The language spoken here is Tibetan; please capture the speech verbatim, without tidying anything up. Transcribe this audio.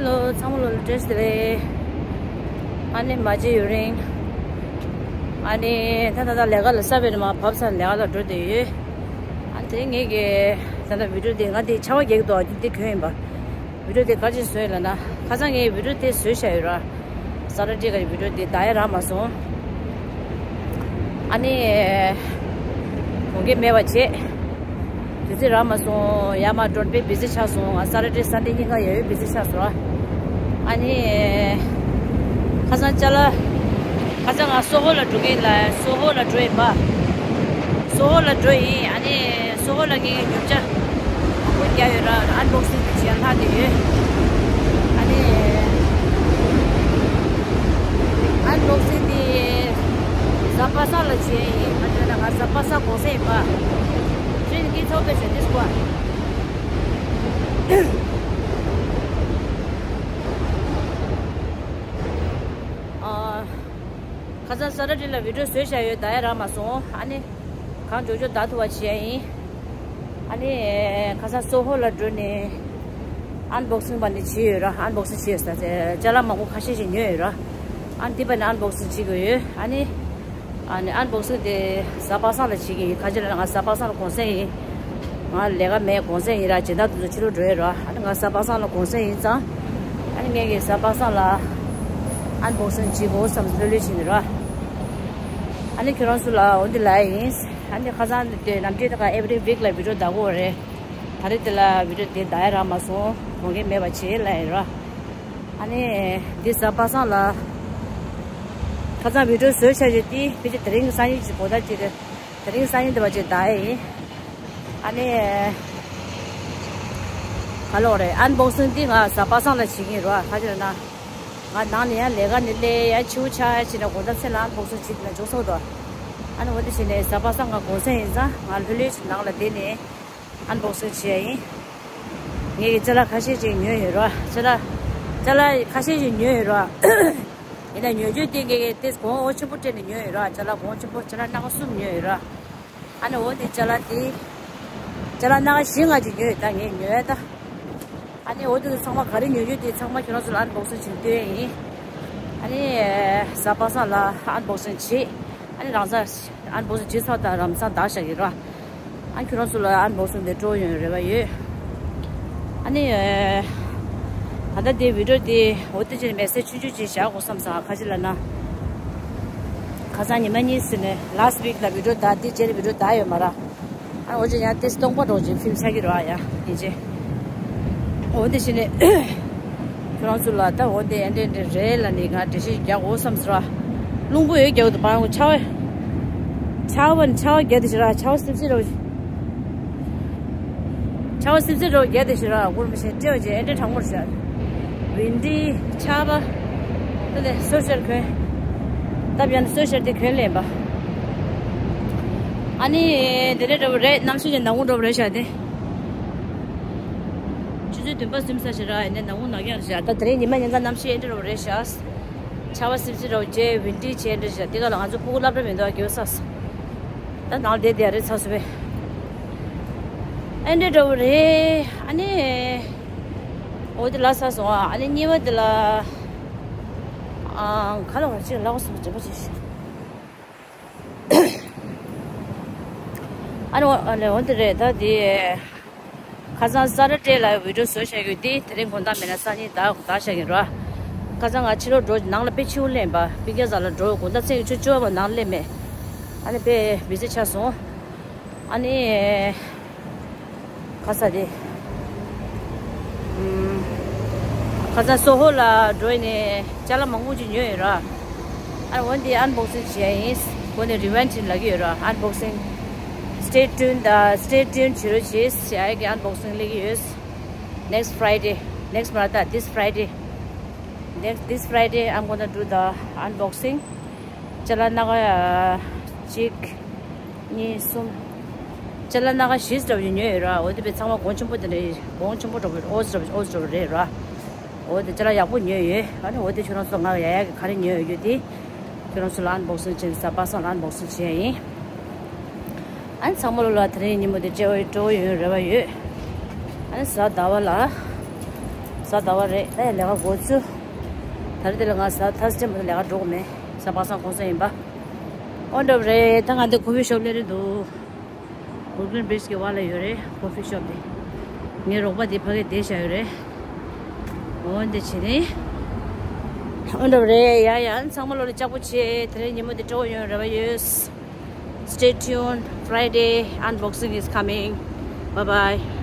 ཧེ་ལོ། ཚང་མ་ལོ་བཀྲ་ཤིས་བདེ་ལེགས། ཨ་ནི་མ་བརྗེད་ཡུན་རིང་། ཨ་ནི་ད་ད་ད་ལས་ཀ་ལ་གསར་པའི་ནས་མར་བབས་ཚར་ནས་ལས་ཀ་ལ་འགྲོ་བསྡད་ཡོད། ཨ་ནི་དེ་ངས་ཀྱི་ད་ལྟ་བི་ཌིའོ་དེ་ང་དེ་ཆར་པ་རྒྱག་གི་འདུག་འདི་གྱོན་ཡིན་པ། བི་ཌིའོ་དེ་ག་རེ་བཟོས་ལབ་ན། ཁ་སང་ངས་བི་ཌིའོ་དེ་བཟོས་བཞག་ཡོད་ར། ས་ཊར་ཌེ་གི་བི་ཌིའོ་དེ་ད་ཡ་རག་མ་སོང་། ཨ་ནི་གོང་གི་མེད་པ་བྱས། དུས་ཚོད་རག་མ་སོང་། ཡར་མར་འགྲོ་དཔེ་བི་ཟི་ཆགས་སོང་། ང་ས་ཊར་ཌེ་སན་ཌེ་གཉིས་ཀ་ཡ་ཡོད་བི་ཟི་ཆགས་སོང་། ཨ་ནི་ཁ་སང་ཅ་ལག་ཁ་སང་ང་སོ་ཧོ་ལ་འགྲོ་གི་ལ། སོ་ཧོ་ལ་འགྲོ་ཡིན་པ། སོ་ཧོ་ལ་འགྲོ་ཡིན། ཨ་ནི་སོ་ཧོ་ལ་ངའི་ཉོ་ཆ་མང་པོ་རྒྱག་ཡོད་ར། ཨན་བོག་སིང་དེ་བྱེད་ཡ་ལྷག་བསྡད་ཡོད། ཨ་ནི་ཨན་བོག་སིང་དེ་གཟའ་པ་སངས་ལ་བྱེད་ཡ་ཡིན། ང་ཚོ་ན་ང་གཟའ་པ་སངས་གུང་སེང་ཡིན་པ། ཁྲིན་གྱིས་ཚོགས་པའི་ཞོ་དིས་ཀོ། ཨ། ཁ་སང་ས་ཊར་ཌེ་ལ་བི་ཌིའོ་བཟོས་བཞག་ཡོད། ད་ཡ་རག་མ་སོང་། ཨ་ནི་གང་མགྱོགས་མགྱོགས་བདག་ཐུབ་པ་བྱེད་ཡ་ཡིན། ཨ་ནི་ཁ་སང་སོ་ཧོ་ལ་འགྲོ་ནས་ཨན་བོག་སིང་པ་ནི་བྱས་ཡོད་ར། ཨན་བོག་སིང་བྱས་ཡོད་ས་ཅ་ལག་མང་པོ་ཁ་ཤས་ཤིག་ཉོས་ཡོད་ར། ཨ་ནི་འདི་པ་ནི་ཨན་བོག་སིང་བྱེད་དགོས་ཡོད། ཨ་ནི་ཨ་ནི་ཨན་བོག་སིང་དེ་གཟའ་པ་སངས་ལ་བྱེད་ཀྱི་ཡིན། ག་ཅི་ལབ་ན་ང་གཟའ་པ་སངས་ལ་གུང་སེང་ཡིན། ང་ལས་ཀ་མེད། གུང་སེང་ཡིན་ར། སྦྱིན་བདག་དེ་ཚོ་ཕྱི་ལོགས་འགྲོ་ཡོད་ར། ཨ་ནི་ང་གཟའ་པ་སངས་ལ་གུང་སེང་ཡིན་ཙང་། ཨ་ནི་ངས་ཀྱི་གཟའ་པ་སངས་ལ་ཨན་བོག་སིང་བྱེད་དགོས་བསམ་ལྷོད་ལྷོད་བྱས་ནས་ར། ཨ་ནི་ཁྱོད་རང་ཚོ་ལ་འོ་འདི་ལབ་ཡིན། ཨ་ནི་ཁ་སང་དེ་ནམ་རྒྱུན་ད་ག་ཨེ་བྷི་རི་ཝིག་ལ་བི་ཌིའོ་བདག་གོ་རེད། ད་རེས་དེ་ལ་བི་ཌིའོ་དེ་བདག་ཡ་རག་མ་སོང་། གོང་གི་མེད་པ་བྱེད་ལབ་ཡིན་ར། ཨ་ནི་འདི་གཟའ་པ་སངས་ལ་ཁ་སང་བི་ཌིའོ་བཟོས་བྱ་རྒྱུ་དེ་ཕལ་ཆེར་དེ་རིང་གི་སང་ཉིན་གྱི་གོ་ད་ཅིག་རེད། དེ་རིང་སང་ཉིན་དེ་བ་ཅིག་བདག་ཡ་ཡིན། ཨ་ནི་ག་ལོག་རེད། ཨན་བོག་སིང་འདི་ང་གཟའ་པ་སངས་ལ་བྱེད་ཀྱི་ཡིན་ར། ག་ཅི་ལབ་ན་ང་ནང་ནས་ཡང་ལས་ཀ་ནས་སླེབས་ཡ་ཕྱི་པོ་ཆགས་ཡ་བྱས་ནས་དགོང་དག་མཚན་ལ་ཨན་བོག་སིང་བྱེད་ན་འཇོག་སོང་འདུག་ཨ་ནི་འོ་དེ་བྱས་ནས་གཟའ་པ་སངས་ང་གུང་སེང་ཡིན་ཙང་ང་ལྷོད་ལྷོད་ཅིག་ནང་ལ་བསྡད་ནས་ཨན་བོག་སིང་བྱེད་ཡ་ཡིན། ངས་ཀྱི་ཅ་ལག་ཁ་ཤས་ཅིག་ཉོས་ཡོད་ར། ཅ་ལག་ཅ་ལག་ཁ་ཤས་ཅིག་ཉོས་ཡོད་ར། ཡིན་ན་ཉོ་རྒྱུ་དེ་ངས་ཀྱི་དེ་གོང་འོ་ཆེན་པོ་སྤྲད་ནས་ཉོས་ཡོད་ར། ཅ་ལག་གོང་ཆེན་པོ་ཅ་ལག་སྣ་ཁ་གསུམ་ཉོས་ཡོད་ར། ཨ་ནི་འོ་དེ་ཅ་ལག་དེ་ཅ་ལག་སྣ་ཁ་བཞི་ལྔ་ཅིག་ཉོས་ཡོད། ད་ངས་ཉོས་ཡ་ད། ཨ་ནི་འོ་དེ་ཚོ་ཚང་མ་ག་རེ་ཉོ་རྒྱུ་དེ་ཚང་མ་ཁྱོད་རང་ཚོ་ལ་ཨན་བོག་སིང་བྱེད་སྟོན་ཡིན། ཨ་ནི་གཟའ་པ་སངས་ལ་ཨན་བོག་སིང་བྱེད། ཨ་ནི་རང་ས་ཨན་བོག་སིང་བྱེད་ཚར་དང་རང་ས་བདག་བཞག་གི་ར། ཨ་ཁྱོད་རང་ཚོ་ལ་ཨན་བོག་སིང་དེ་སྤྲོ་ཡོང་རེ་བ་ཡོད། ཨ་ནི་ད་ལྟ་དེ་བི་ཌིའོ་དེ་འོ་དེ་ཅིག་མེ་སེ་ཇི་ཆུང་ཆུང་ཅིག་བཞག་དགོས་བསམ་སོང་། ག་ཅི་ལབ་ན་ཁ་སང་ཉི་མ་གཉིས་ཟིན་ནས་ལ་སི་ཊི་ཝིག་ལ་བི་ཌིའོ་བདག་དེ་རྗེས་ལ་བི་ཌིའོ་བདག་ཡོད་མ་ར། ཨ་འོ་ཅིག་ཡང་དེ་སྟོང་པ་འགྲོ་ཅིག་ཕིལམ་ཆགས་ཀྱི་ར་ཡ་ཡིན་ཅེ། འོ་དེ་བྱས་ནས་ཁྱོད་རང་ཚོ་ལ་ད་འོ་དེ་ཨེ་འདྲ་འདྲ་རེད་ལབ་ནས་ང་འགྲེལ་བཤད་རྒྱག་དགོས་བསམ་སོང་ར། རླུང་བུ་ཡོད་རྒྱག་འདུག་པ། ཆར་པ་ཆར་པ་ཆར་པ་རྒྱག་དེ་ཞིག་ར། ཆར་པ་སིབ་སིབ་ར། ཆར་པ་སིབ་སིབ་ར་རྒྱག་དེ་ཞིག་ར། སྒོར་མི་ཤེས་སྤྲེའུ་བྱས་ཨེ་འདྲ་གྲང་མོར་བྱས། ཝིན་ཌི་ཆར་པ། ད་དེ་སོ་ཤར་གོན། ད་བྱས་ན་སོ་ཤར་དེ་གོན་ལེན་པ། ཨ་ནི་དེ་འདྲ་འདྲ་པོ་རེད། གནམ་གཤིས་ཀྱི་ནང་ཁུལ་འདྲ་པོ་རེད་ཤག་དེ། ཆུ་ཚོད་བདུན་པ་ཟིན་ས་ཞིག་ར། ཡིན་ནའི་ནང་ཁུལ་ནག་ཡག་ཞིག་ར། ད་དེ་རིང་ཉི་མ་ཉིན་གང་གནམ་གཤིས་ཨེ་འདྲ་འདྲ་པོ་རེད་ཤག་ཆར་པ་སིབ་སིབ་འདྲ་པོ་བྱས། ཝིན་ཌི་བྱས་འདྲ་ཞིག་དེ་ག་ལ་ང་ཚོ་ཕྲུ་གུ་སློབ་གྲྭ་མི་འདུག་ག་གེའུ་ས་སོ། ད་ནང་ལ་བསྡད་བསྡད་རེད་ཚ་སུ་བས། ཨེ་འདྲ་འདྲ་པོ་རེད། ཨ་ནི་འོ་དེ་ལ་ས་སོང་ཨ། ཨ་ནི་གཉིས་པ་དེ་ལ་ཨ་ག་ལ་བར་ཅིག་ལ་འོ་སོང་འདྲ་པོ་ཅིག་ཤག་ཨ་ནི་འོ་ཨ་ནི་འོ་དེ་རེད། ད་དེ་ཁ་སང་ས་ཊར་ཌེ་ལ་བི་ཌིའོ་བཟོས་བཞག་ཡོད་དེ། དེ་རིང་དགོང་དག་མེད་ན་སང་ཉིན་བདག་བདག་བཞག་གི་ར། ཁ་སང་ང་ཕྱི་ལོགས་འགྲོ་ནང་ལ་དཔེ་ཕྱི་པོ་སླེབས་པ། སྤུན་ཀྱག་རྩ་ལ་འགྲོ་དགོང་དག་མཚན་གྱི་ཆུ་ཚོད་བཅུ་པ་ནང་སླེབས་མེད། ཨ་ནི་དཔེ་བི་ཟི་ཆགས་སོང་། ཨ་ནི་ཁ་ས་དེ། ཨམ། ཁ་ས་སོ་ཧོ་ལ་འགྲོ་ནས་ཅ་ལག་མང་པོ་ཅིག་ཉོས་ཡོད་ར། ཨ་འོ་འདི་ཨན་བོག་སིང་བྱེད་ཡ་ཡིན། འོ་ནས་རི་ཝན་ཅིན་ལབ་ཀྱི་ཡོད་ར། ཨན་བོག་སིང་། Stay tuned, uh, stay tuned བྱེད་རོགས་བྱེད། ཨ་ཡ་གི་ཨན་བོག་སིང་སླེབས་ཀྱི་ཡོད། Next Friday, next མ་རེད་ད། This Friday. Next, this Friday, I'm gonna do the unboxing. ཅ་ལག་སྣ་ཁ་གཅིག་གཉིས། གསུམ། ཅ་ལག་སྣ་ཁ་བཞི་ཙམ་ཞིག་ཉོས་ཡོད་ར། འོ་དེ་པའི་ཚང་མ་གོང་ཆེན་པོ་དེ་འདྲ་རེད། གོང་ཆེན་པོ་འདྲ་པོ་ཨོ་ཙི་འདྲ་པོ་ཨོ་ཙི་འདྲ་པོ་རེད་ར། འོ་དེ་ཅ་ལག་ཡག་པོ་ཉོས་ཡོད། ཨ་ནི་འོ་དེ་ཁྱོད་རང་ཚོ་ང་ཡ་ཡ་གི་ག་རེ་ཉོས་ཡོད་དེ་ཁྱོད་རང་ཚོ་ལ་ཨན་བོག་སིང་བྱེད། གཟའ་པ་སངས་ལ་ཨན་བོག་སིང་བྱེད་ཡ་ཡིན། ཨ་ནི་ཚང་མ་ལོ་ལ་དེ་རིང་ཉིན་མོ་དེ་སྤྲོ་བོ་སྤྲོ་བོ་ཡོང་རེ་བ་ཡོད། ཨ་ནི་གཟའ་ཟླ་བ་ལ། གཟའ་ཟླ་བ་རེད། ད་ཡང་ལས་ཀ་འགོ་ཚུགས། ད་རེས་དེ་ལ་ང་གཟའ་ཐར་སི་ཌེ་མ་གཏོགས་ལས་ཀ་འགྲོ་གི་མེད། གཟའ་པ་སངས་གུང་སེང་ཡིན་པ། ཨོ་འདྲ་བ་རེད། ད་ང་འདི་ཁོ་ཕི་ཤོབ་སླེབས་རེད་འདུག Brooklyn Bridge གི་བར་ལ་ཡོད་རེད། ཁོ་ཕི་ཤོབ་དེ། ངའི་རོགས་པ་དེ་ཕ་གིར་བསྡད་བཞག་ཡོད་རེད། འོ་འདི་བྱས་ནས། འོ་འདྲ་བ་རེད། ཡ་ཡ། ཚང་མ་ལོ་ལ་ལྕགས་པོ་བྱེད། དེ་རིང་ཉིན་མོ་འདི་སྤྲོ་བོ་ཡོང་རེ་བ་ཡོད། Stay tuned. Friday unboxing is coming. Bye bye.